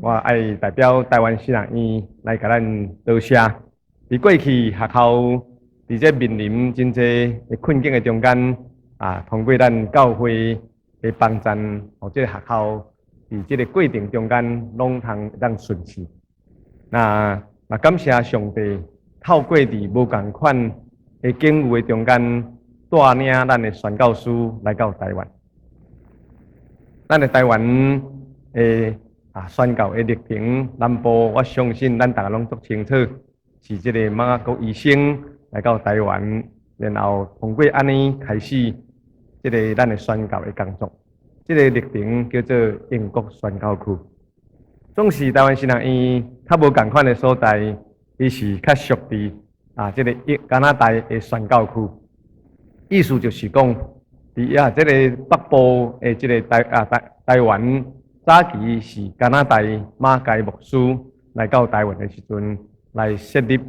我愛代表台灣神學院來共咱多謝。佇過去學校佇這面臨真濟的困境的中間，通過咱教會的幫贊，予這个學校佇這个過程中間攏通會當順遂。那嘛感謝上帝，透過佇無仝款的境遇的中間，帶領咱的宣教師來到台灣。咱的台灣的宣教的歷程，南部我相信咱逐家攏足清楚，是這個馬雅各醫生來到台灣，然後通過按呢開始這个咱的宣教的工作。這个歷程叫做英國宣教區。總是台灣神學院較無仝款的所在，伊是較屬佇這个加拿大的宣教區。意思就是講，佇這个北部的這个台灣早期是加拿大馬偕牧師來到台灣的時陣，來設立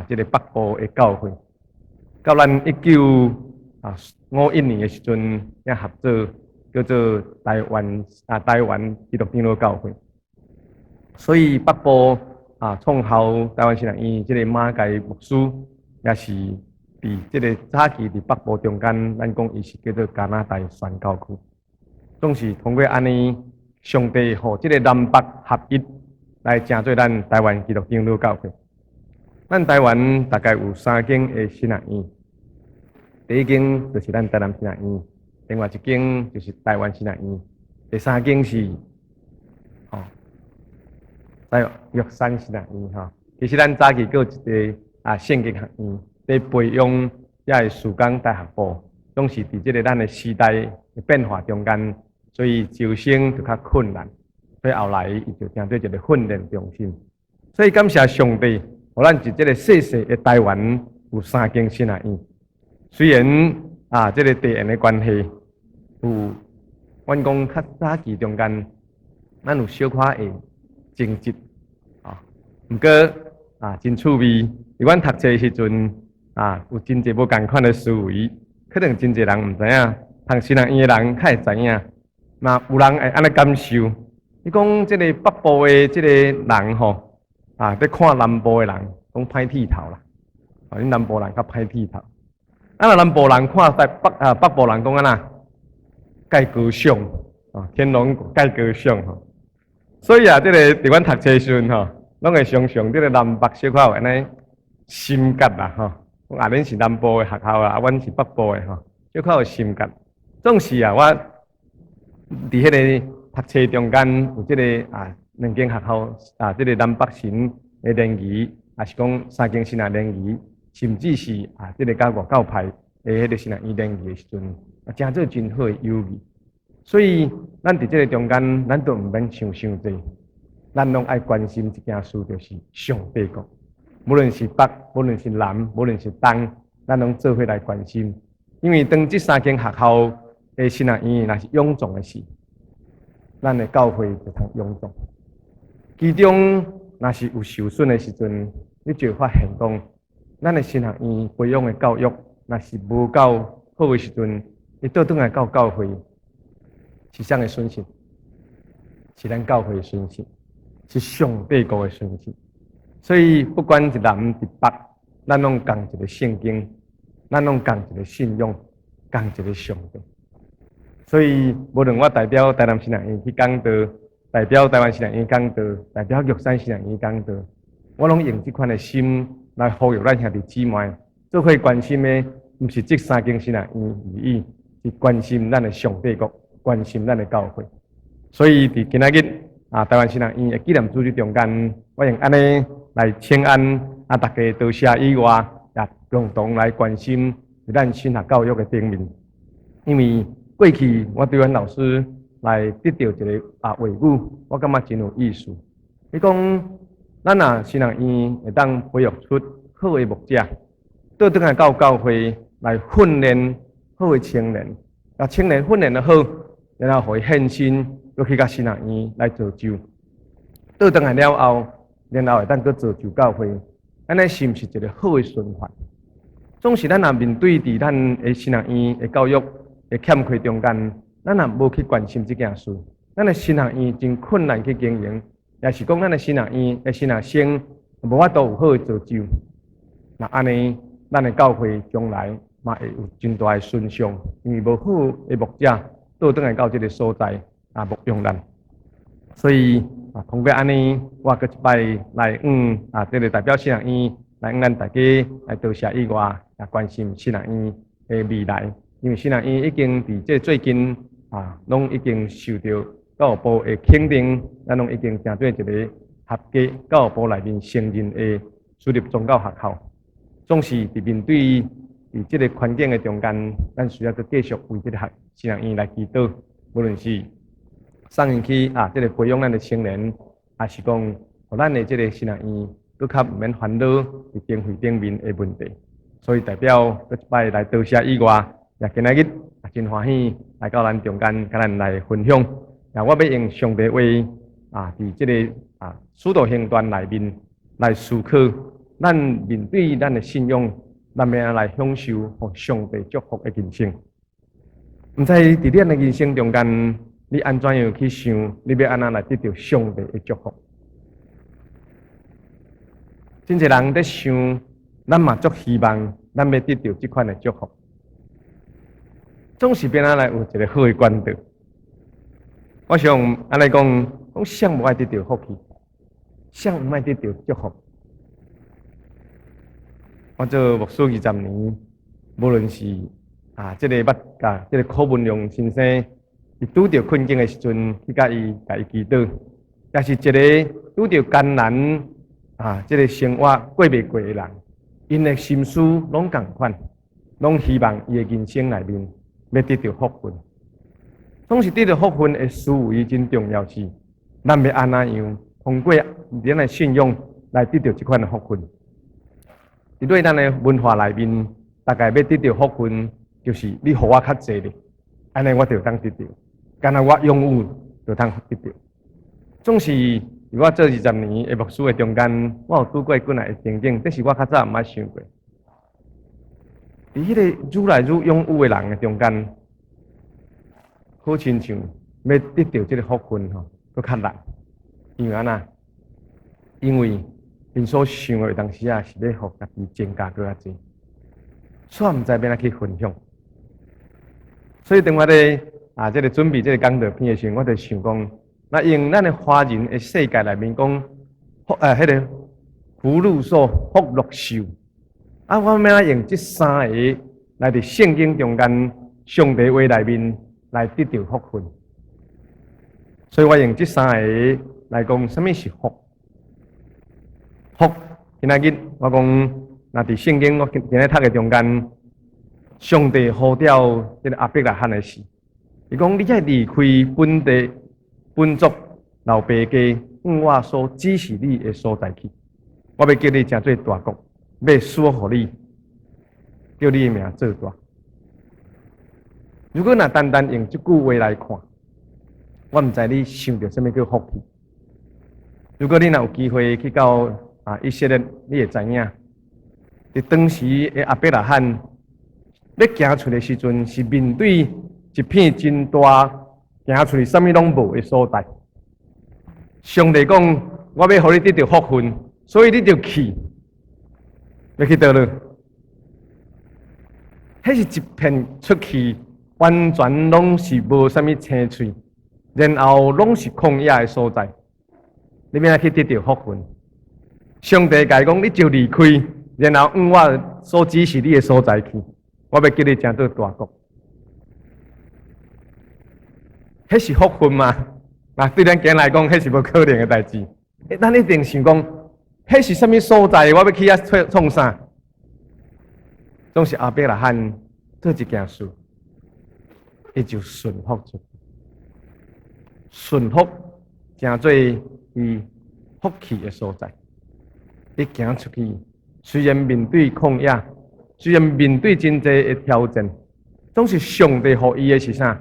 這个北部的教會。到咱1951年的時陣，才合做叫做台灣基督長老教會。所以北部創校台灣神學院這个馬偕牧師，也是佇這个早期佇北部中間，咱講伊是叫做加拿大宣教區。總是通過按呢，上帝予這个南北合一，來成做咱台灣基督長老教會。咱台灣大概有三間的神學院，第一間就是咱台南神學院，另外一間就是台灣神學院，第三間是台玉山神學院吼。其實咱早期閣有一个聖經學院，佇培養遐个事工大學部，總是佇這个咱的時代的變化中間，所以招生就較困難，所以後來伊就成做一个訓練中心。所以感謝上帝，予咱佇這个細細的台灣有三間神學院。雖然這个地緣的關係，有阮講較早期中間，咱有小可的爭執啊，毋過真趣味。佇阮讀冊時陣，有真濟無仝款的思維，可能真濟人毋知影，讀神學院的人較會知影。若有人會按呢感受，伊講這个北部的這个人吼，佇看南部的人，講歹剃頭啦，恁南部人較歹剃頭。若南部人看台北北部人講按怎？蓋高尚啊，天龍蓋高尚吼。所以這个佇阮讀冊時陣吼，攏會常常這个南北小可有按呢心結啦吼。講恁是南部的學校啊，阮是北部的吼，小可有心結。總是我佇彼个讀冊中間有這个兩間學校這个南北神的聯誼，抑是講三間神學聯誼，甚至是這个佮外教派的彼个神學院聯誼的時陣，成做真好的友誼。所以，咱佇這个中間，咱都毋免想傷濟，咱攏愛關心一件事，就是上帝國。無論是北，無論是南，無論是東，咱攏做伙來關心。因為當這三間學校的神學院若是臃腫的時，咱的教會就通臃腫。其中若是有受損的時陣，你就會發現講，咱的神學院培養的教育若是無夠好的時陣，伊倒轉來到教會是啥个損失？是咱教會的損失，是上帝國的損失。所以不管佇南佇北，咱攏仝一个聖經，咱攏仝一个信仰，仝一个上帝。所以無論我代表台南神學院去講道，代表台灣神學院講道，代表玉山神學院講道，我攏用這款的心來呼籲咱兄弟姊妹，做伙關心的，毋是這三間神學院而已，是關心咱的上帝國，關心咱的教會。所以佇今仔日台灣神學院的紀念主日中間，我用按呢來請安大家多謝以外，也共同來關心咱神學教育的頂面。因為過去我對阮老師來得著一个話語，我感覺真有意思。伊講，咱若神學院會當培育出好的牧者，倒轉來到教會來訓練好的青年，青年訓練得好，然後予伊獻身，閣去共神學院來造就。倒轉來了後，然後會當閣造就教會，按呢是毋是一个好的循環？總是咱若面對佇咱的神學院的教育的欠缺中間，咱若無去關心這件事，咱的神學院真困難去經營，也是講咱的神學院的神學生無法度有好的造就，若按呢，咱的教會將來嘛會有真大的損傷，因為無好的牧者倒轉來到這个所在啊牧養咱。所以啊，通過按呢，我閣一擺來向啊，這个代表神學院來向咱大家來多謝以外，也關心神學院的未來，因為神學院已經佇這最近啊，攏已經受著教育部的肯定，咱攏已經成做一个合格教育部內面承認的私立宗教學校。總是佇面對佇這个環境的中間，咱需要閣繼續為這个學神學院來祈禱，無論是送𪜶去啊，這个培養咱的青年，抑是講，予咱的這个神學院閣較毋免煩惱佇經費頂面的問題。所以代表閣一擺來多謝以外，也今仔日也真歡喜來到咱中間，共咱來分享。也我欲用上帝話啊，佇這个啊使徒行傳內面來思考，咱面對咱的信仰，咱欲按怎來享受予上帝祝福的人生。毋知佇咱的人生中間，你按怎樣去想？你欲按怎來得著上帝的祝福？真濟人佇想，咱嘛足希望，咱欲得著這款的祝福。總是欲按怎來有一个好的管道。我想按呢講，講誰無愛得著福氣，誰毋愛得著祝福？我做牧師20年，無論是啊，這个捌共這个柯文龍先生，伊拄著困境的時陣，去共伊共伊祈禱，也是一个拄著艱難啊，這个生活過袂過的人，𪜶的心思攏仝款，攏希望伊的人生內面欲得著福分。總是得著福分的思維真重要是，咱欲按怎樣通過咱的信仰來得著這款的福分。佇對咱的文化內面，大概欲得著福分，就是你予我較濟咧，按呢我就會當得著。敢若我擁有，就通得著。總是我做20年的牧師的中間，我有拄過幾若个情景，這是我較早毋捌想過。佇彼个愈來愈擁有的人的中間，好親像欲得著這个福分吼，閣較難。因為按怎？因為𪜶所想的有當時仔是欲予家己增加閣較濟，煞毋知欲按怎去分享。所以當我咧啊，這个準備這个講道片的時陣，我就想講，若用咱的華人的世界內面講，福呃，彼个福祿壽、福祿壽，啊，我欲按怎用這三个來佇聖經中間上帝話內面來得著福分。所以我用這三个來講，啥物是福？福，今仔日我講，若佇聖經我今日讀的中間，上帝呼召這个亞伯拉罕的時，伊講你愛離開本地、本族、老爸家，往我所指示你的所在去。我欲叫你成做大國，欲賜福予你，叫你的名做大。如果若單單用這句話來看，我毋知你想著啥物叫福氣。如果你若有機會去到啊以色列，你會知影，佇當時的亞伯拉罕欲行出的時陣，是面對一片真大，行出去啥物攏無的所在。上帝講：我欲予你得著福分，所以你就去，欲去佗落？彼是一片出去，完全攏是無啥物青翠，然後攏是曠野的所在。你欲按怎去得著福分？上帝共伊講，你就離開，然後往我所指示你的所在去。我欲叫你成做大國。彼是福分嗎？啊，對咱今日來講，彼是無可能的代誌。咱一定想講，彼是啥物所在？我欲去遐創創啥？總是亞伯拉罕做一件事，伊就順服出，順服成做伊福氣的所在。伊行出去，雖然面對曠野，雖然面對真濟的挑戰，總是上帝予伊的是啥？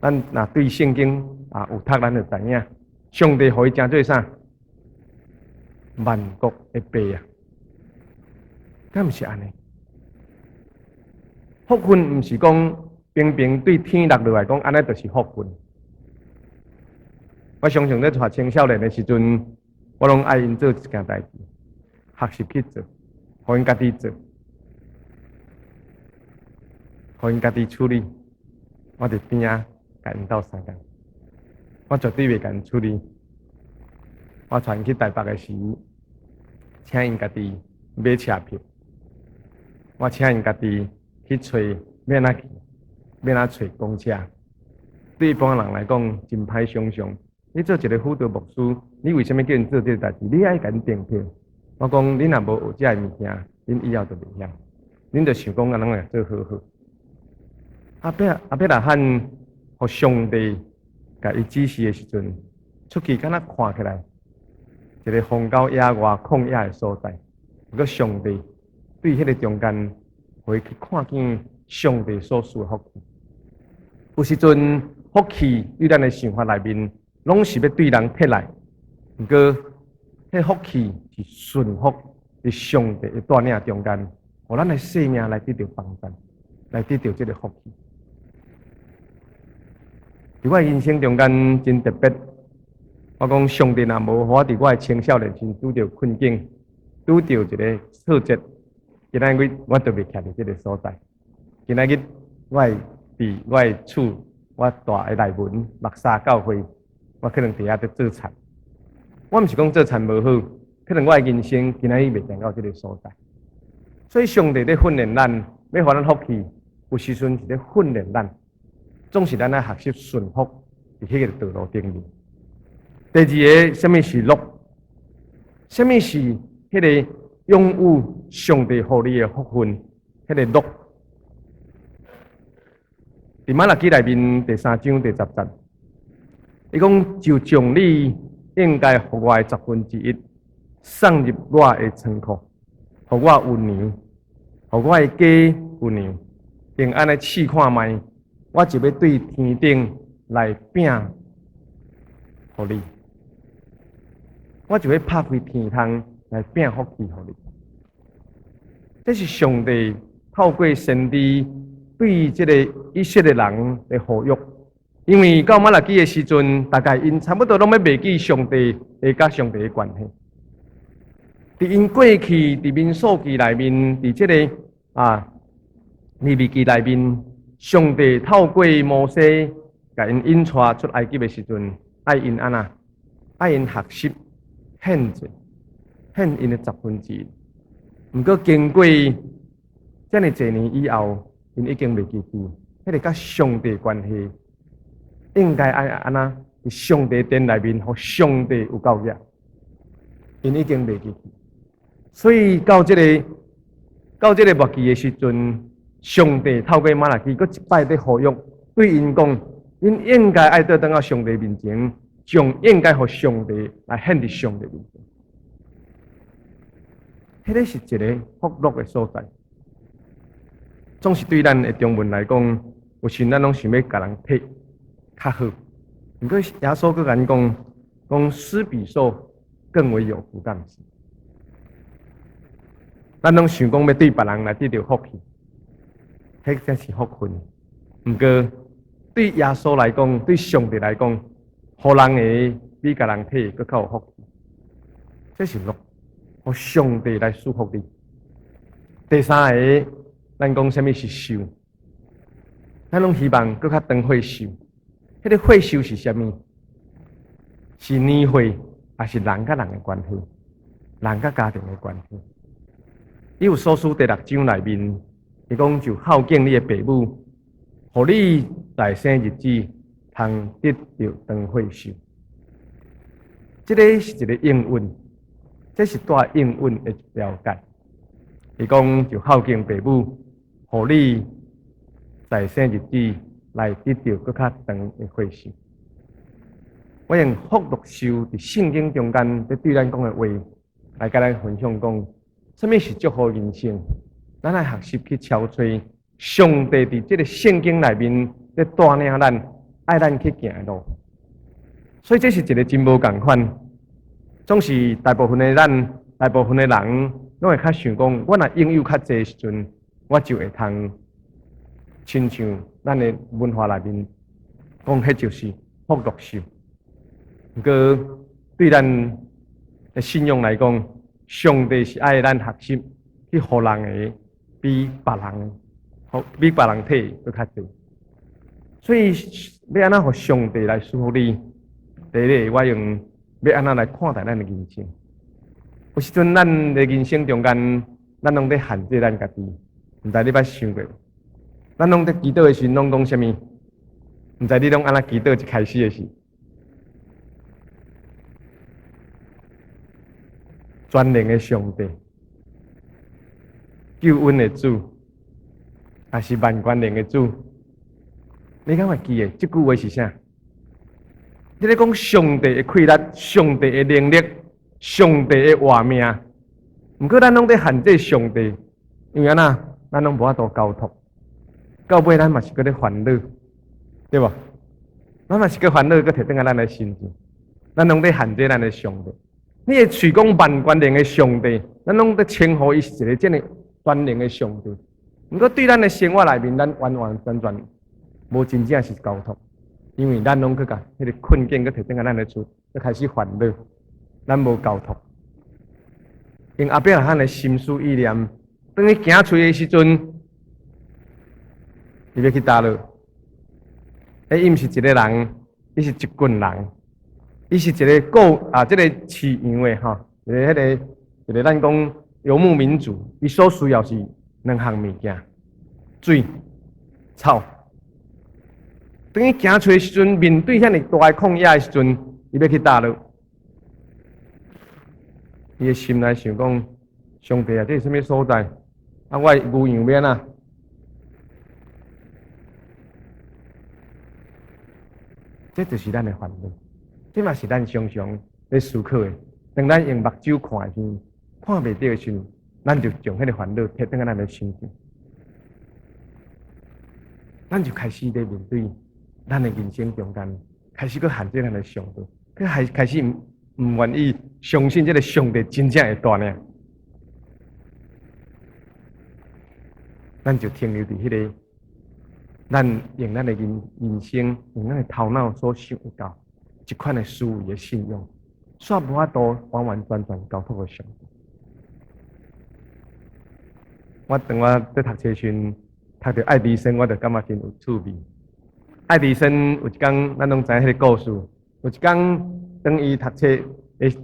咱若對聖經啊有讀，咱就知影，上帝予伊成做啥？萬國的爸啊！敢毋是按呢？福分毋是講平平對天落落來講，按呢就是福分。我常常咧帶青少年的時陣，我攏愛𪜶做一件代誌，學習去做，予𪜶家己做，予𪜶家己處理。我佇邊仔共𪜶鬥相共，我絕對袂共𪜶處理。我帶𪜶去台北的時，請𪜶家己買車票。我請𪜶家己去揣欲按怎去，欲按怎揣公車。對一般人來講，真歹想像。你做一個輔導牧師，你為啥物叫𪜶做這個代誌？你愛共𪜶訂票。我講，恁若無學這个物件，恁以後就袂曉。恁就想講，按怎會做好好。亞伯拉罕，予上帝共伊指示的時陣，出去敢若看起來一個荒郊野外曠野的所在。毋過上帝對彼個中間，予伊去看見上帝所賜的福氣。有時陣福氣對咱的想法內面，攏是欲對人提來。毋過，彼福氣是順服佇上帝的帶領中間，予咱的生命來得著幫助，來得著這个福氣。佇我的人生中間真特別，我講上帝若無予我佇我的青少年時拄著困境，拄著一个挫折，今仔日我就袂徛佇這个所在。今仔日我會佇我的厝，我蹛的內文木沙教會，我可能佇遐佇做田。我毋是講做田無好，可能我的人生今仔日袂行到這个所在。所以上帝咧訓練咱，欲予咱福氣，有時陣是咧訓練咱。總是咱愛學習順服佇彼个道路頂面。第二个，啥物是樂？啥物是彼个擁有上帝予你的福分？彼个樂。佇瑪拉基內面第三章第十節，伊講就將你應該予我的十分之一送入我的倉庫，予我有糧，予我的家有糧，並按呢試看覓。我就欲對天頂來餅予你，我就欲拍開天窗來餅福氣予你。這是上帝透過先知對這個以色列人的呼籲，因為到瑪拉基的時陣，大概𪜶差不多攏欲袂記上帝的佮上帝的關係。佇𪜶過去佇民數記內面，佇這个利未記內面。上帝透過摩西，共𪜶引帶出埃及的時陣，愛𪜶按怎？愛𪜶學習獻祭，獻𪜶的十分之一。毋過經過遮爾濟年以後，𪜶已經袂記得，彼个佮上帝關係應該愛按怎？佇上帝殿內面，予上帝有夠額，𪜶已經袂記得。所以到這个末期的時陣，上帝透過瑪拉基，閣一擺佇呼籲，對𪜶講，𪜶應該愛倒轉到上帝面前，將應該予上帝來獻佇上帝面前。彼个是一个福樂的所在。總是對咱的中文來講，有時咱攏想欲共人提較好。毋過耶穌閣共𪜶講，講施比受更為有福，敢毋是？咱攏想講欲對別人來得著福氣。彼才是福分。毋過對耶穌來講，對上帝來講，予人的比共人提閣較有福氣。這是樂，予上帝來賜福你。第三个，咱講啥物是壽？咱攏希望閣較長歲壽。彼个歲壽是啥物？是年歲，抑是人佮人的關係，人佮家庭的關係？以弗所書第六章內面。伊講就孝敬你的爸母，予你在生日子通得著長歲壽。這个是一个應允，這是帶應允的一條誡。伊講就孝敬爸母，予你在生日子來得著閣較長的歲壽。我用福祿壽佇聖經中間咧對咱講的話，來共咱分享講，啥物是祝福人生？咱愛學習去超揣上帝佇這个聖經內面咧帶領咱，愛咱去行的路。所以這是一个真無仝款。總是大部分的咱，大部分的人，攏會較想講，我若擁有較濟時陣，我就會通親像咱的文化內面講，彼就是福祿壽。毋過對咱的信仰來講，上帝是愛咱學習去予人的，比別人，比別人提閣較濟。所以欲按怎予上帝來祝福你？第一個，我用欲按怎來看待咱的人生。有時陣咱的人生中間，咱攏咧限制咱家己，毋知你捌想過無？咱攏佇祈禱的時陣，攏講啥物？毋知你攏按怎祈禱一開始的時？全能的上帝，救阮的主，抑是萬權能的主？你敢會記得這句話是啥？你咧講上帝的氣力、上帝的能力、上帝的活命，毋過咱攏佇限制上帝，因為按怎？咱攏無法度交託，到尾咱嘛是閣咧煩惱，對無？咱嘛是閣煩惱，閣提轉來咱的身上，咱攏佇限制咱的上帝。你的喙講萬權能的上帝，咱攏佇稱呼伊是一個這呢全能的上帝。毋過對咱的生活內面，咱完完全全無真正是交託，因為咱攏閣共彼個困境閣提轉來咱的厝，閣開始煩惱，咱無交託。用亞伯拉罕的心思意念，當伊行出去的時陣，伊欲去佗落？欸，伊毋是一個人，伊是一群人，伊是一個顧啊，這個飼羊的吼，一個彼個一個咱講游牧民族，伊所需要是兩項物件：水、草。當伊行出去的時陣，面對遐爾大的曠野的時陣，伊欲去佗落？伊的心內想講：上帝啊，這是啥物所在？啊，我的牛羊欲按怎？這就是咱的煩惱，這嘛是咱常常咧思考的。當咱用目睭看的時，看袂著的時，咱就將彼个煩惱提轉來咱的身上，咱就開始咧面對咱的人生中間，開始閣限制咱的上帝，閣開開始毋毋願意相信這个上帝真正會大呢。咱就停留佇彼个，咱用咱的人人生，用咱的頭腦所想會到這款的思維的信仰，煞無法度完完全全交託予上帝。我當我佇讀冊時陣，讀著愛迪生，我就感覺真有趣味。愛迪生有一工，咱攏知影彼个故事。有一工，當伊讀冊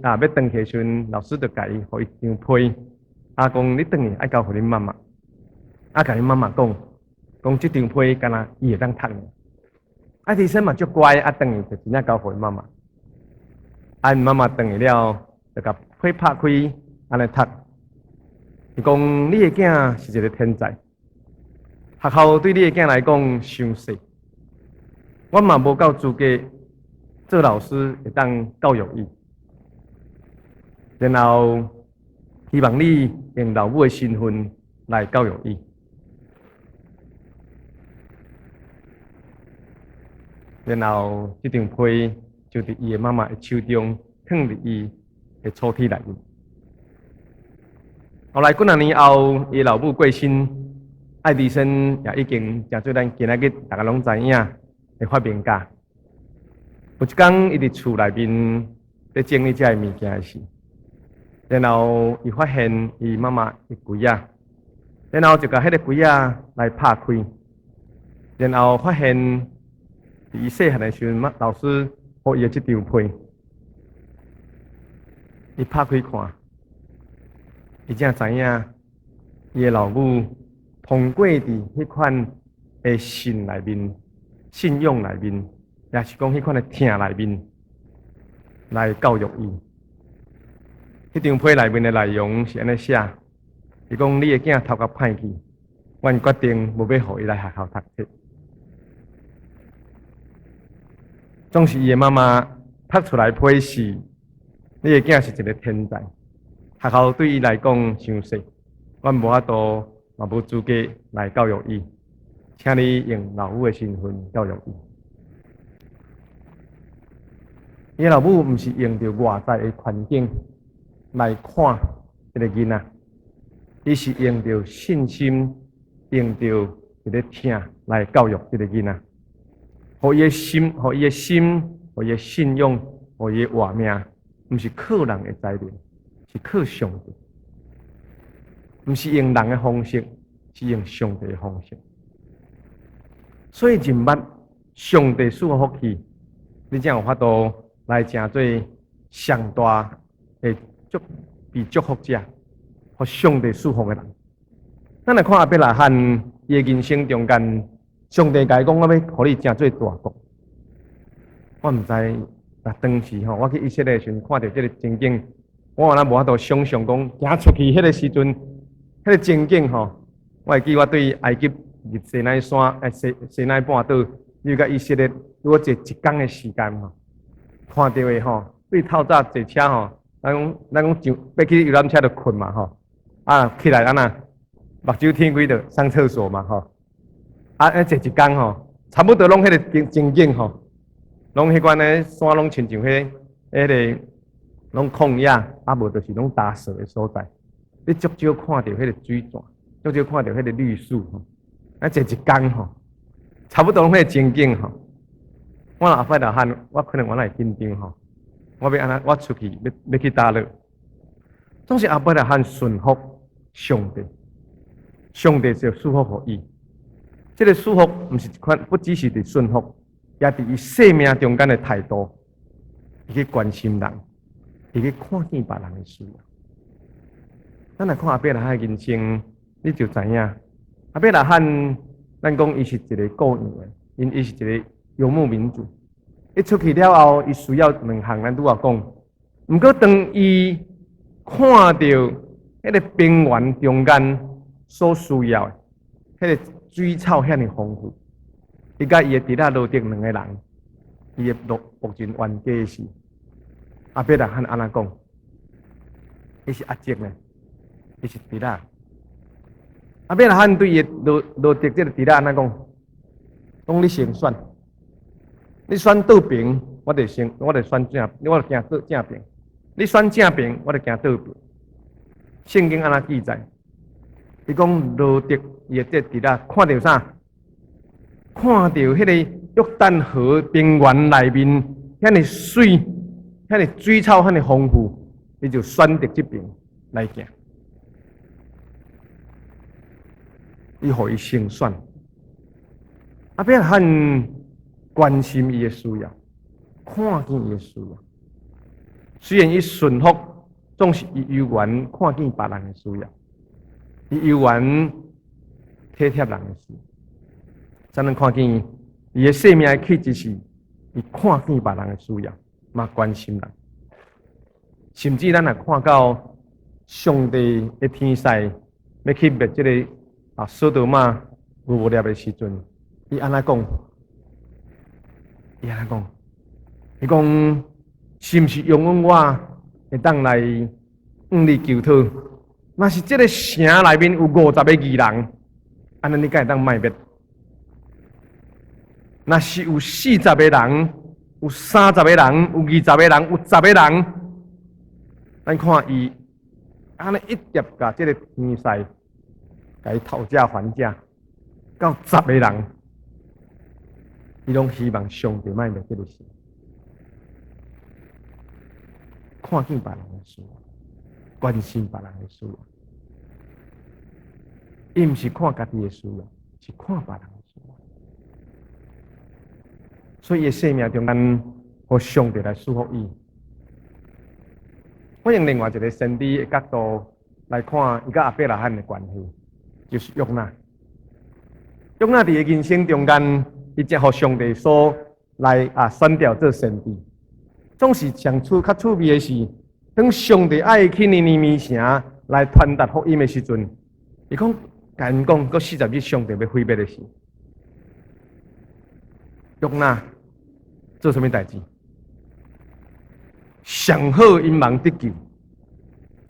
啊欲轉去的時陣，老師就共伊，予伊一張批，啊講你轉去愛交予恁媽媽，啊共恁媽媽講，講這張批敢若伊會當讀。愛迪生嘛足乖，啊轉去就真正交予𪜶媽媽。啊𪜶媽媽轉去了，就共批拍開，按呢讀。伊講你的囝是一个天才，學校對你的囝來講傷細，我嘛無夠資格做老師會當教育伊。然後希望你用老母的身份來教育伊。然後這張批就佇伊的媽媽的手中，囥佇伊的抽屜內面。後來幾若年後，伊老母過身，愛迪生也已經成做咱今仔日逐家攏知影的發明家。有一工，伊佇厝內面咧整理這个物件時，然後伊發現伊媽媽的櫃仔，然後就共彼个櫃仔來拍開，然後發現佇伊細漢的時陣，老師予伊的這張批，伊拍開看。伊才知影，伊的老母通過佇彼款的信內面、信仰內面，抑是講彼款的疼內面來教育伊。彼張批內面的內容是按呢寫：伊講你的囝頭殼歹去，阮決定無欲予伊來學校讀冊。總是伊的媽媽讀出來批是，你的囝是一个天才。學校對伊來講傷細，阮無法度，嘛無資格來教育伊，請你用老母的身份教育伊。伊老母毋是用著外在的環境來看這个囡仔，伊是用著信心，用著一个疼來教育這个囡仔，予伊的心，予伊的心，予伊的信仰予伊活命，毋是靠人的才能，是靠上帝。毋是用人的方式，是用上帝的方式。所以認捌上帝賜福氣，你才有法度來成做上大的祝被祝福者，予上帝賜福的人。咱來看亞伯拉罕伊的人生中間，上帝共伊講：我欲予你成做大國。我毋知啊，當時吼，我去以色列的時陣，看著這个情景，我敢若無法度想象講，行出去彼个時陣，彼个情景吼，我會記我對埃及入西奈山，西奈半島入到以色列，拄好坐一工的時間吼，看著的吼，對透早坐車吼，咱講上欲去遊覽車就睏嘛吼，啊起來按怎，目睭天開就上廁所嘛吼，啊坐一工吼，差不多攏彼个情景吼，攏彼款的山攏親像彼个攏曠野，啊無就是攏乾燥的所在。你足少看著彼个水泉，足少看著彼個綠樹吼，啊坐一工吼，差不多攏彼個情景吼。我若亞伯拉罕，我可能我會緊張吼，我欲按怎？我出去欲去佗落？總是亞伯拉罕順服上帝，上帝就賜福予伊。這个賜福毋是一款，不只是佇順服，也佇伊生命中間的態度，伊去關心人，伊去看見別人的需要。咱來看亞伯拉罕的人生，你就知影。亞伯拉罕，咱講伊是一个過樣的，因伊是一個游牧民族。伊出去了後，伊需要兩項，咱拄仔講。毋過當伊看著彼个平原中間所需要的，彼个水草遐爾豐富，伊佮伊的侄仔羅得兩个人，伊的僕人冤家是亞伯拉罕按怎講？伊是阿叔呢？伊是侄仔。亞伯拉罕對伊羅得這个侄仔按怎講？講你先選，你選倒爿，我就先，我就選正，我就行倒正爿。你選正爿，我就行倒爿。聖經按怎記載？伊講羅得伊的這侄仔看著啥？看著彼個約旦河平原內面遐爾媠，遐爾水草遐爾豐富，伊就選擇這爿來行。伊予伊先選，亞伯拉罕關心伊的需要，看見伊的需要。雖然伊順服，總是伊猶原看見別人的需要，伊猶原體貼人的需要。才能看見伊的生命的氣質是，伊看見別人的需要，嘛關心人。甚至咱若看到上帝的天使欲去滅這个所多瑪蛾摩拉的時陣，伊按怎講？伊按怎講？伊講是毋是容許我會當來向你求討？若是這个城內面有50个義人，按呢你敢會當莫滅？若是有40个人，有30个人，有20个人，有十个人，咱看伊按呢一直共這个天使，共伊討價還價，到十个人，伊攏希望上帝莫滅這个城。看見別人的需要，關心別人的需要，伊毋是看家己的需要，是看別人的需要。所以，伊的生命中間，予上帝來賜福伊。我用另外一个先知的角度來看伊佮亞伯拉罕的關係，就是約拿。約拿佇伊人生中間，伊才予上帝所來選召做先知。總是上趣較趣味的是，當上帝愛伊去尼尼微城來傳達福音的時陣，伊講共𪜶講，閣40日上帝欲毀滅的時，約拿做啥物代誌？上好𪜶茫得救，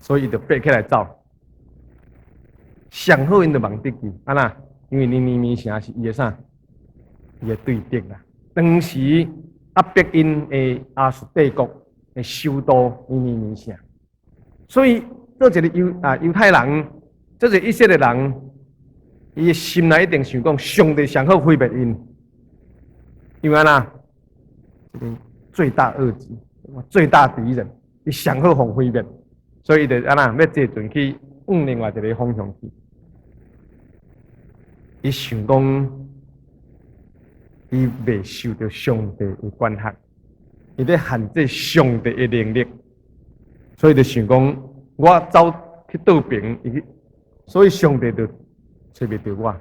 所以伊就爬起來走。上好𪜶就茫得救，按怎？因為尼尼微城是伊的啥？伊的對敵啦。當時壓迫𪜶的亞述帝國的首都尼尼微城，所以做一个猶太人，做一个以色列人，伊的心內一定想講，上帝上好毀滅𪜶，因為按怎？這个罪大惡極，最大敵人，伊上好予毀滅，所以伊就按怎欲坐船去往另外一个方向去。伊想講，伊袂受著上帝的管轄，伊咧限制上帝的能力，所以就想講，我走去倒爿，伊去，所以上帝就揣袂著我。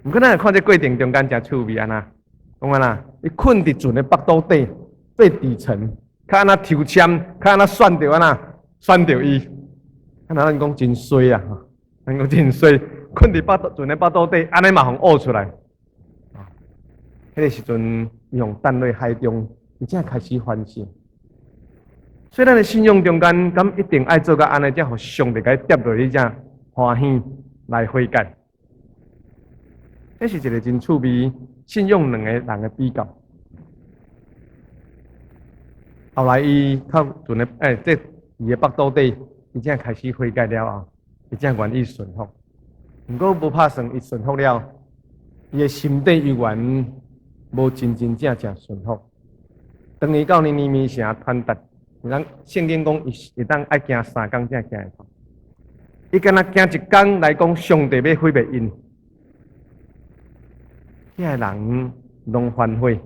毋過咱看這過程中間誠趣味按怎？講按怎？伊睏佇船的腹肚底最底層，較按怎抽籤，較按怎選著按怎選著伊。啊，若咱講真衰啊！咱講真衰，睏佇腹肚船的腹肚底，按呢嘛予挖出來。彼个時陣，伊予擲落海中，伊才開始反省。所以咱的信仰中間，敢一定愛做到按呢，才予上帝共伊跌落去，才歡喜來悔改。這是一个真趣味信仰兩個人的比較。後來伊靠船的這伊的腹肚底，伊才開始悔改了後，伊才願意順服。毋過無拍算，伊順服了，伊的心底猶原無真真正正順服。當伊到尼尼微城傳達，咱聖經講伊會當愛行3工才行會到。伊敢若行一工來講，上帝欲毀滅𪜶，遐个人攏反悔，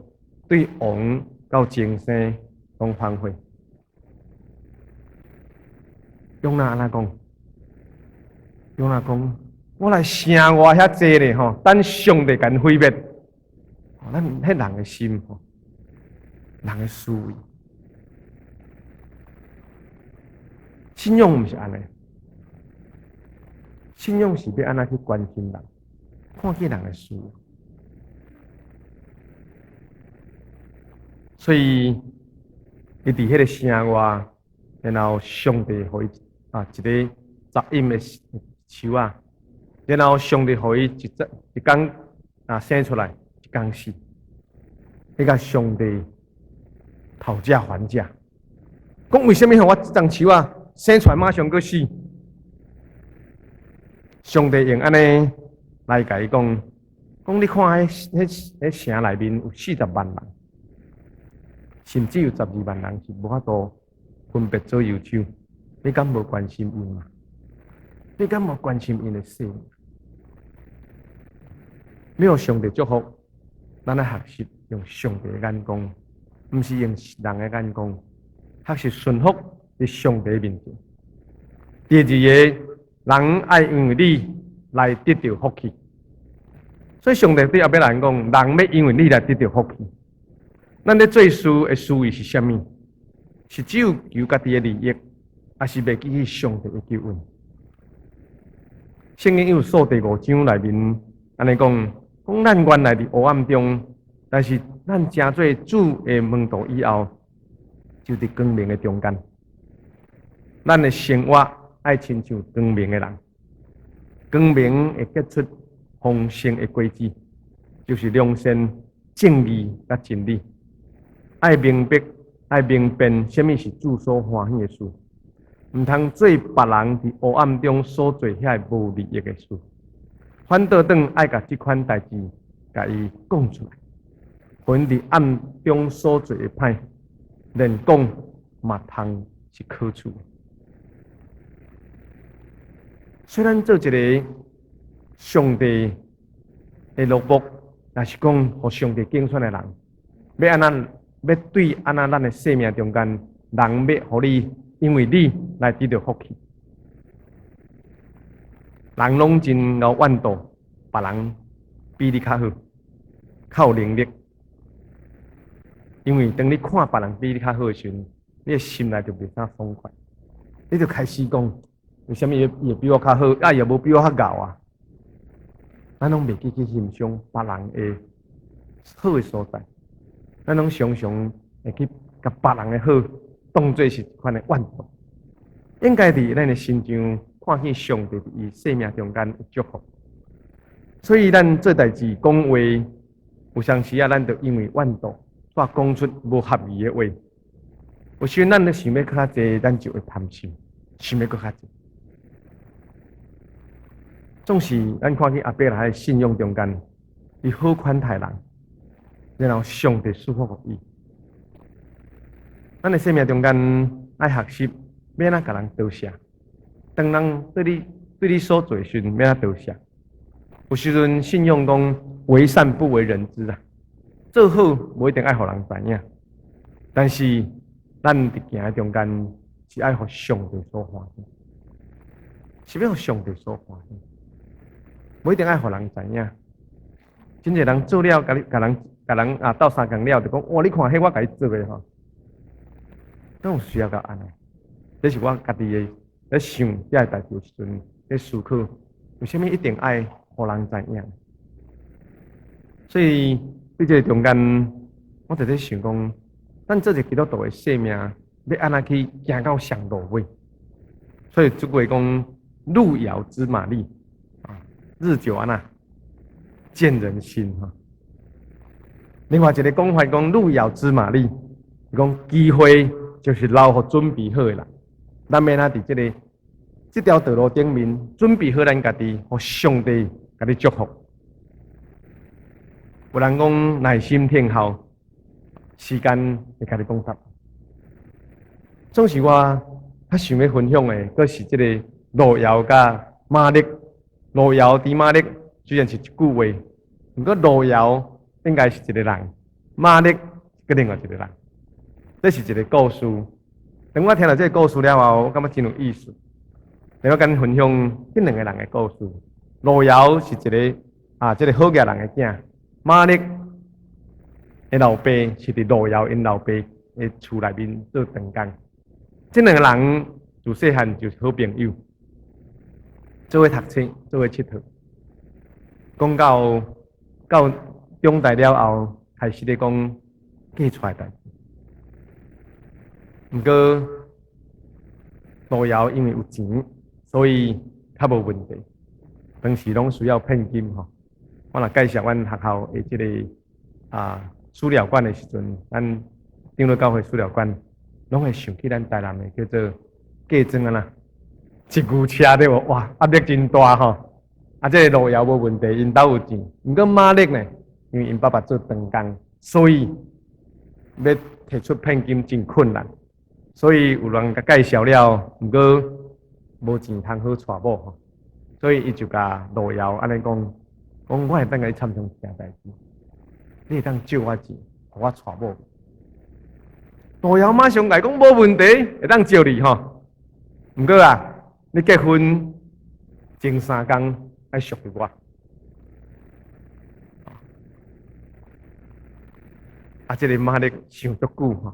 對王到眾生攏反悔。約拿按怎講？約拿講：我來城外遐濟咧吼，等上帝共𪜶毀滅。咱彼人的心吼，人的思維，信仰毋是按呢，信仰是欲按怎去關心人，看見人的需要。所以，伊佇彼个城外，然後上帝予伊啊一个雜音的樹仔，然後上帝予伊一隻一工啊生出來，一工死。伊共上帝討價還價，講為啥物予我這叢樹仔生出來馬上閣死？上帝用按呢來共伊講，講你看彼彼彼城內面有40萬人，甚至有12萬人是無法度分別左右手，你敢無關心𪜶嗎？你敢無關心𪜶的生命？沒有上帝祝福，咱愛學習用上帝的眼光，毋是用人的眼光，學習順服佇上帝面前。第二个，人愛因為你來得著福氣，所以上帝對亞伯蘭講，人欲因為你來得著福氣。咱咧做事的思維是啥物？是只有求家己的利益，抑是袂記起上帝的救恩？聖經以弗所第五章內面按呢講，講咱原來佇黑暗中，但是咱成做主的門徒以後，就佇光明的中間。咱的生活愛親像光明的人，光明會結出豐盛的果子，就是良善、正義佮真理。愛明白、愛明辨，啥物是主所歡喜的事，毋通做別人佇黑暗中所做遐个無利益的事。反倒轉愛共這款代誌，共伊講出來，予𪜶佇暗中所做的歹，連講嘛通是可取的。雖然做一个上帝的奴僕，若是講予上帝揀選的人，欲按怎？欲對按怎咱的生命中間，人欲予你，因為你來得著福氣。人攏真𠢕怨妒別人比你較好，較有能力。因為當你看別人比你較好的時陣，你的心內就袂啥爽快，你就開始講，為啥物伊會比我較好，啊伊也無比我較𠢕啊？咱攏袂記去欣賞別人的好的所在。咱攏常常會去共別人的好當做是一款的怨妒。應該佇咱的身上看見上帝佇伊生命中間的祝福。所以咱做代誌講話，有當時啊，咱就因為怨妒，煞講出無合宜的話。有時陣咱咧想欲閣較濟，咱就會貪心，想欲閣較濟。總是咱看見亞伯拉罕的信仰中間，伊好款待人。然後上帝賜福予伊。咱的生命中間愛學習欲按怎共人多謝。當人對你所做的時陣，欲按怎多謝。有時陣信仰講為善不為人知啊，做好無一定愛予人知影，但是咱佇行的中間是愛予上帝所歡喜，是欲予上帝所歡喜，無一定愛予人知影。真濟人做了，共你共人共人啊鬥相共了，就講哇！你看彼我共伊做的吼，敢有需要到按呢？這是我家己的咧想這个代誌的時陣咧思考，為啥物一定愛予人知影？所以佇這个中間，我就咧想講，咱做一個基督徒的生命，欲按怎去行到上路尾？所以這句話講，路遙知馬力，啊，日久按怎見人心哈。另外一個講法講，路遙知馬力，講機會就是留予準備好的人。咱欲按怎佇這个這條道路頂面準備好咱家己，予上帝共你祝福。有人講耐心等候，時間會共你講答。總是我較想欲分享的，閣是這個路遙佮馬力。路遙知馬力雖然是一句話，毋過路遙應該是一個人，馬力閣另外一個人。這是一個故事。當我聽著這個故事了後，我感覺真有意思。我共恁分享這兩個人的故事。路遙是一個啊，這個好額人的囝。馬力的老爸是佇路遙𪜶老爸的厝內面做長工。這兩個人自細漢就是好朋友，做伙讀冊，做伙𨑨迌。講到到長大了後，開始咧講嫁娶的代誌。毋過路遙因為有錢，所以較無問題。當時攏需要聘金吼。我若介紹阮學校的這個啊資料館的時陣，咱長老教會資料館攏會想起咱台南的叫做嫁妝啊啦，一牛車對無？哇，壓力真大吼！啊，這個路遙無問題，𪜶兜有錢。毋過馬力呢，因為𪜶爸爸做長工，所以欲提出聘金真困難。所以有人共介紹了，毋過無錢通好娶某吼，所以伊就共路遙按呢講，講我會當共你參詳一件代誌，你會當借我錢，予我娶某。路遙馬上來講無問題，會當借你吼。毋過啊，你結婚前3工愛贖予我。啊，這個馬力想足久吼。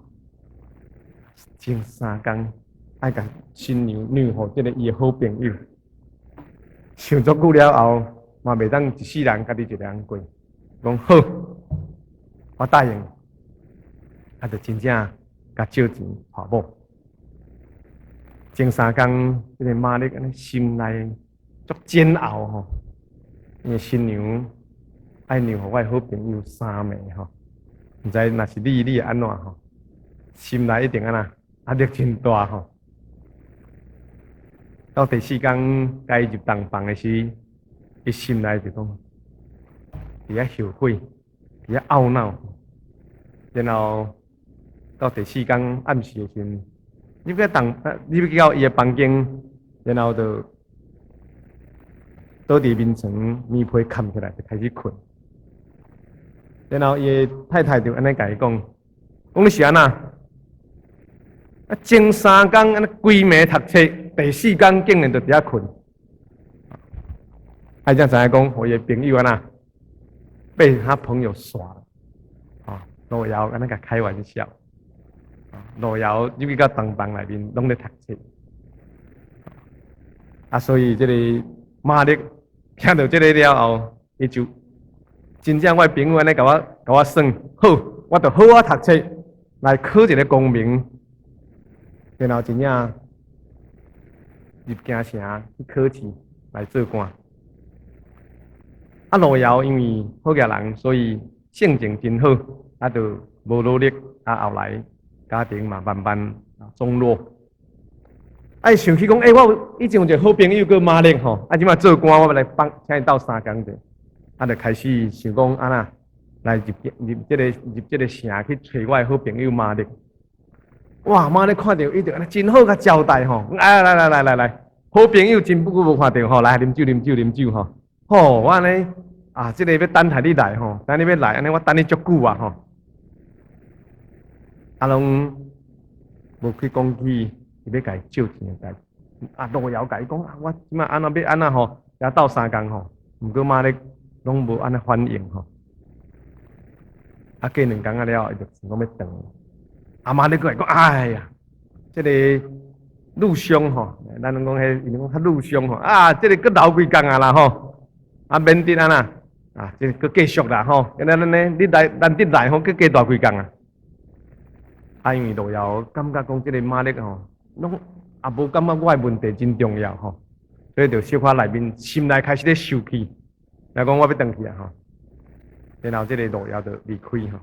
前3工愛共新娘讓予這個伊的好朋友，想足久了後，嘛袂當一世人家己一個人過，講好，我答應，啊，就真正共借錢娶某。前三工，這個馬力按呢心內足煎熬吼，因為新娘愛讓予我的好朋友三暝吼，毋知若是你，你會按怎吼？心內一定按怎壓力真大吼。到第四工共伊入洞房的時，伊心內就講，佇遐後悔，佇遐懊惱。然後到第四工暗時的時陣，入去洞，入去到伊的房間，然後就倒佇眠床，棉被蓋起來就開始睏。然後伊的太太就按呢共伊講，講你是按怎？啊，前三工按呢規暝讀冊，第四工竟然就佇遐睏。啊，才知影講，予伊的朋友按怎被他朋友耍了。啊，路遙按呢共開玩笑。路遙入去到洞房內面，攏咧讀冊。啊，所以這個馬力聽著這個了後，伊就真正我的朋友按呢共我共我耍，好，我就好好讀冊來考一個功名，然後真正入京城去考試來做官。啊，路遙因為好額人，所以性情真好，啊，就無努力，啊，後來家庭嘛慢慢中落。啊，伊想起講，欸，我有以前有一個好朋友叫馬力吼，啊，這擺做官，我欲來幫，請伊鬥相共者，啊，就開始想講，按怎來入入這个入這个城去揣我的好朋友馬力。哇！馬勒看著伊就按呢真好共招待吼，來來來來來來，好朋友真久無看著吼，來啉酒啉酒啉酒吼。吼，我按呢啊，這個欲等待你來吼，等你欲來，按呢我等你足久啊吼。啊，攏無去講起，伊欲共伊借錢的代誌。啊，路遙共伊講啊，我這擺按怎欲按怎吼，也鬥相共吼。毋過馬勒攏無按呢反應吼。啊，過兩工仔了後，伊就想講欲轉。啊馬勒閣來講，哎呀，這個路上吼，咱攏講彼，𪜶講較路上吼，啊，這個閣留幾工啊啦吼，啊免得按怎，啊，這個閣繼續啦吼，按呢按呢，你來難得來吼，閣加蹛幾工啊。啊，因為路遙感覺講這個馬勒吼，攏也無感覺我的問題真重要吼，所以就小可內面心內開始咧受氣，來講我欲轉去啊吼，然後這個路遙就離開吼。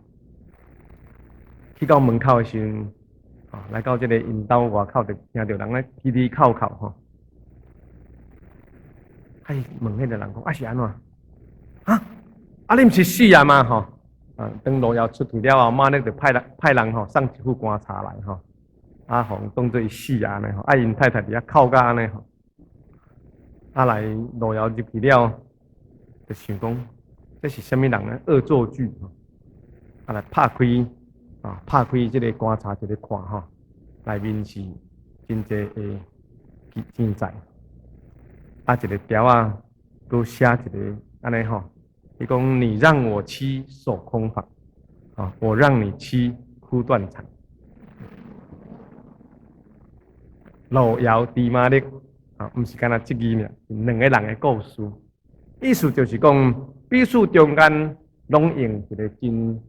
去到門口的時陣，啊，來到這個𪜶兜外口，就聽著人咧起起哭哭吼。啊，伊問彼個人講，啊是按怎？啊，啊你毋是死啊嗎？吼，啊，當路遙出去了後，馬勒就派人吼送一副棺材來吼，啊，予𪜶當做伊死啊按呢吼，啊，𪜶太太佇遐哭甲按呢吼，啊來路遙入去了，就想講，這是啥物人咧惡作劇？啊來拍開。啊！拍開這個棺材，一个看吼，內面是真濟的錢財。啊，一個條仔，閣寫一个按呢吼，伊講你讓我妻守空房，啊，我讓你妻哭斷腸。路遙知馬力，啊，毋是干焦這字爾，兩个人的故事。意思就是講，彼此中間攏用一個真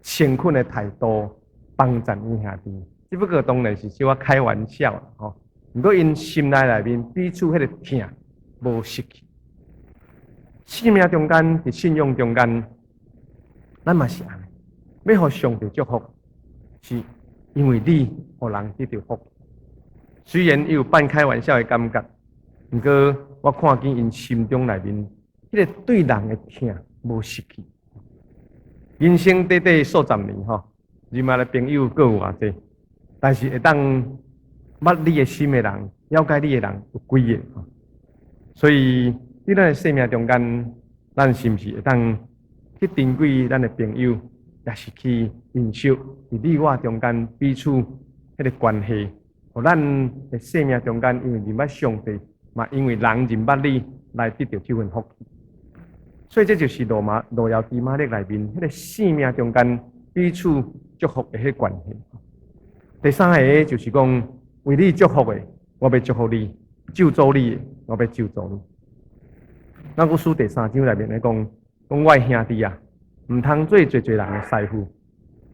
誠懇的態度幫贊𪜶兄弟，只不過當然是小可開玩笑啦吼。毋過𪜶心內內面彼此彼个疼無失去。生命中間，佇信仰中間，咱嘛是按呢，欲予上帝祝福，是因為你予人得著福。雖然伊有半開玩笑的感覺，毋過我看見𪜶心中內面彼个對人的疼無失去。人生短短數十年吼，認識的朋友閣有偌濟，但是會當捌你的心的人，了解你的人有幾个？所以佇咱的生命中間，咱是毋是會當去珍貴咱的朋友，也是去認識佇你我中間彼此彼个關係，予咱的生命中間，因為認捌上帝，嘛因為人認捌你，來得著這份福氣。所以這就是羅馬路遙知馬力內面彼個生命中間彼此祝福的彼個關係。第三个就是講，為你祝福的，我欲祝福你；咒詛你的，我欲咒詛你。雅各書第三章內面咧講，講我的兄弟啊，毋通做濟濟人的師傅，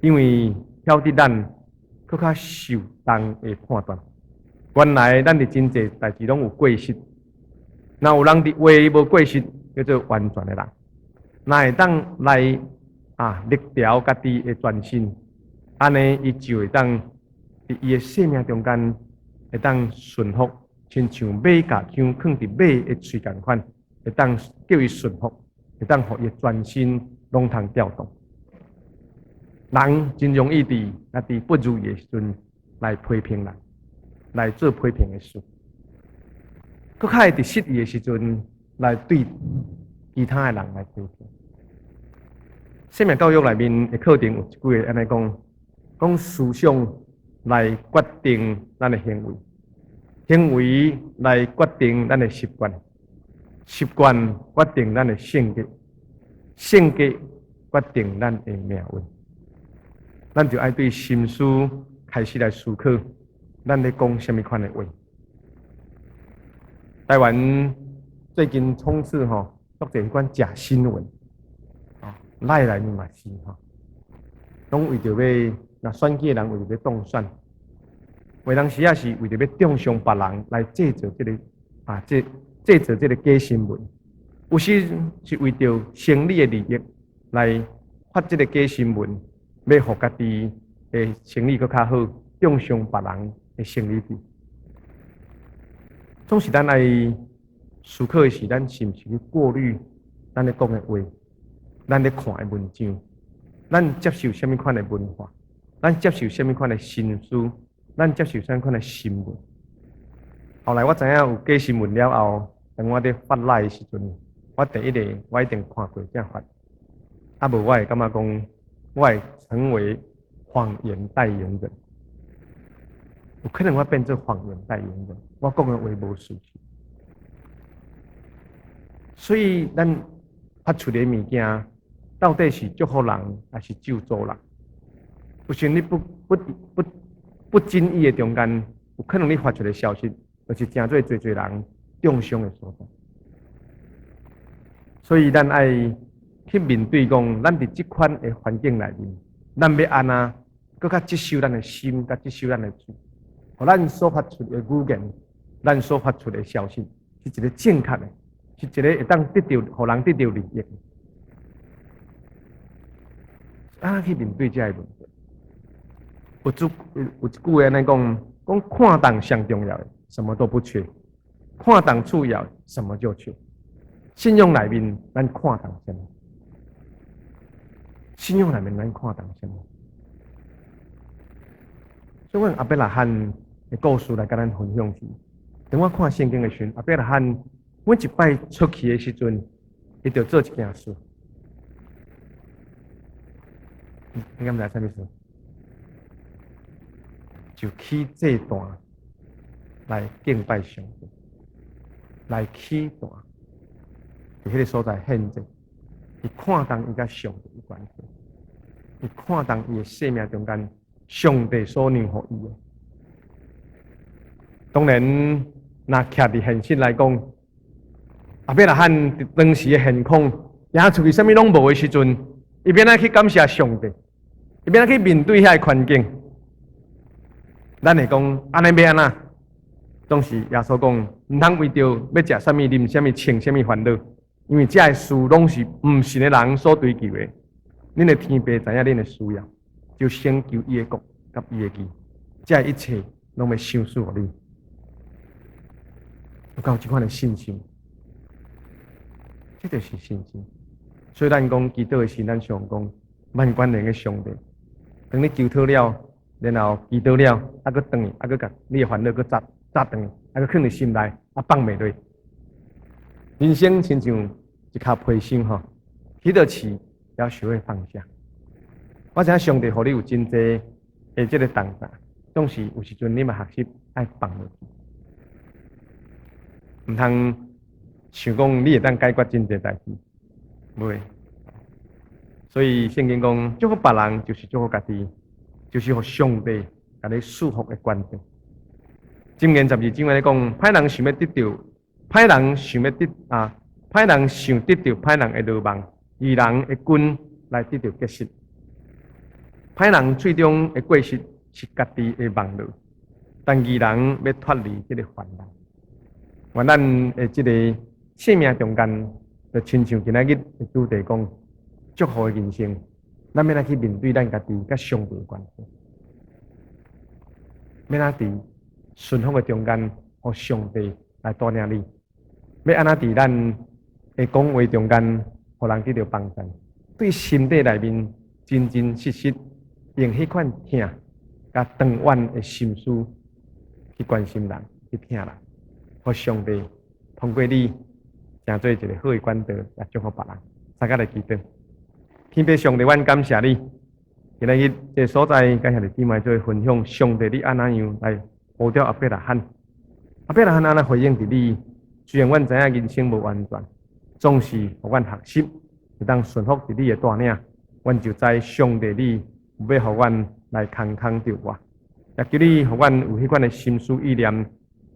因為曉得咱閣較受人的判斷。原來咱佇真濟代誌攏有過失，若有人佇話無過失，叫做完全的人，若會當來啊力調家己的全身，按呢伊就會當佇伊的生命中間會當順服，親像馬共槍囥佇馬的喙仝款，會當叫伊順服，會當予伊的全身攏通調動。人真容易佇家己不如意的時陣來批評人，來做批評的事，閣較會佇失意的時陣來對其他的人來批評。生命教育內面的課程有一句話按呢講，講思想來決定咱的行為，行為來決定咱的習慣，習慣決定咱的性格，性格決定咱的命運。咱就愛對心思開始來思考，咱咧講啥物款的話。台灣最近充斥吼，足濟彼款假新聞，啊，內內面嘛是吼，攏為著欲若選舉的人為著欲當選，有當時也是為著欲中傷別人來製造這个啊，這製造這个假新聞，有時是為著生理的利益來發這个假新聞，欲予家己的生意閣較好，中傷別人的生意。總是咱愛思考的是，咱是毋是去過濾咱咧講的話，咱咧看的文章，咱接受啥物款的文化，咱接受啥物款的心思。咱接受啥款的新聞。後來我知影有假新聞了後，當我佇發來的時陣，我第一个我一定看過才發。啊無我會感覺講，我會成為謊言代言人。有可能我變做謊言代言人，我講的話無事實。所以咱發出的物件，到底是祝福人，抑是咒詛人？有時你不經意的中間，有可能你發出的消息，就是成做濟濟人中傷的所在。所以咱愛去面對講，咱佇這款的環境內面，咱欲按怎閣較節守咱的心，佮節守咱的喙，予咱所發出的語言，咱所發出的消息，是一个正確的，是一个會當得著，予人得著利益。按怎去面對這个問題？有一句話按呢講，講看重上重要的，什麼都不缺；看重次要的，什麼就缺。信仰內面，咱看重啥物？信仰內面，咱看重啥物？所以，阮亞伯拉罕的故事來共咱分享是：當我看聖經的時陣，亞伯拉罕每一擺出去的時陣，伊就做一件事。你敢知啥物事？就起祭壇來敬拜上帝，來起壇，佇彼个所在獻祭。伊看重伊佮上帝的關係，伊看重伊的生命中間，上帝所讓予伊的。當然，若徛佇現實來講，亞伯拉罕佇當時的現況，行出去啥物攏無的時陣，伊欲按怎去感謝上帝？伊欲按怎去面對遐个環境？咱會講按呢欲按怎？總是耶穌講，毋通為著欲食啥物、啉啥物、穿啥物煩惱，因為這个事攏是毋信的人所追求的。恁的天父知影恁的需要，就先求伊的國佮伊的義，這一切攏欲賞賜予恁。有夠這款的信心，這就是信心。所以咱講祈禱的時，咱常講萬全能的上帝。當你求討了，然後祈禱了，啊，閣轉去，啊，閣共你的煩惱閣紮紮轉去，啊，閣囥佇心內，啊，放袂落。人生親像一跤皮箱吼，起著刺，要學會放下。我知影上帝予你有真濟的這个重擔，總是有時陣你嘛學習愛放落去，毋通想講你會當解決真濟代誌，袂。所以聖經講，祝福別人就是祝福家己，就是予上帝共你賜福的關鍵。箴言12章按呢講，歹人想欲得著，歹人想欲得啊，歹人想得著歹人的魯莽，義人的根來得著結實。歹人喙中的過失是家己的網羅，但義人欲脫離這个患難。願咱的這个生命中間，就親像今仔日的主題講，祝福的人生，咱欲按怎去面對咱家己佮上帝的關係？欲按怎佇順服的中間，予上帝來帶領你？欲按怎佇咱的講話中間，予人得著幫助？對心底內面真真實實用彼款疼佮長遠的心思去關心人，去疼人，予上帝通過你，成做一个好的管道，來祝福別人。大家來祈禱，天父上帝，阮感謝你，今仔日這个所在，佮兄弟姊妹做分享，上帝你按怎樣來呼召亞伯拉罕？亞伯拉罕按怎回應佇你？雖然阮知影人生無完全，總是予阮學習，會當順服佇你的帶領，阮就知上帝你欲予阮來空空著活。也求你予阮有彼款的心思意念，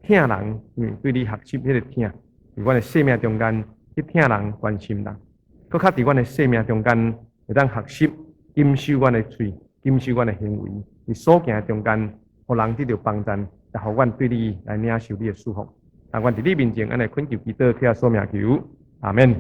疼人，因為對你學習彼个疼，佇阮的生命中間去疼人、關心人，閣較佇阮的生命中間會當學習謹守阮的喙、謹守阮的行為，佇所行的中間，予人得著幫助，也予阮對你來領受你的祝福。啊，阮佇你面前按呢懇求祈禱，靠主名求，阿們。